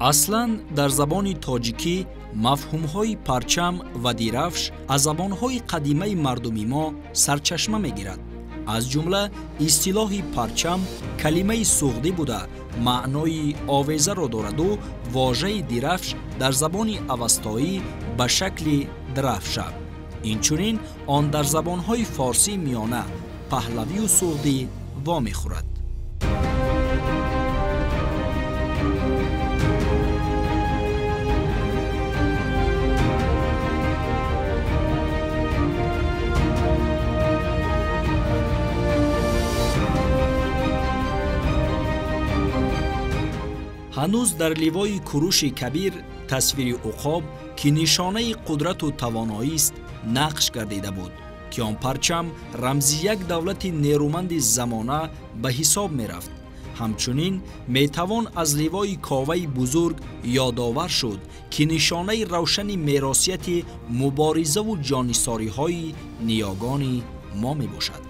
Аслан дар забони тоҷикӣ мафҳумҳои парчам ва дирафш аз забонҳои қадимаи мардуми мо сарчашма мегирад. Аз ҷумла истилоҳи парчам калимаи суғдӣ буда, маънои овезаро дораду вожаи дирафш дар забони авастоӣ ба шакли драфша. Инчунин он дар забонҳои форсии миёна, паҳлавию суғдӣ вомехӯрад. Ҳанӯз дар ливои Куруши Кабир тасвири уқоб, ки нишонаи қудрату тавоноист, нақш гардида буд, ки он парчам рамзи як давлати нерӯманди замона ба ҳисоб мерафт. Ҳамчунин метавон аз ливои Коваи бузург ёдовар шуд, ки нишонаи равшани меросияти муборизаву ҷонисориҳои ниёгони мо мебошад.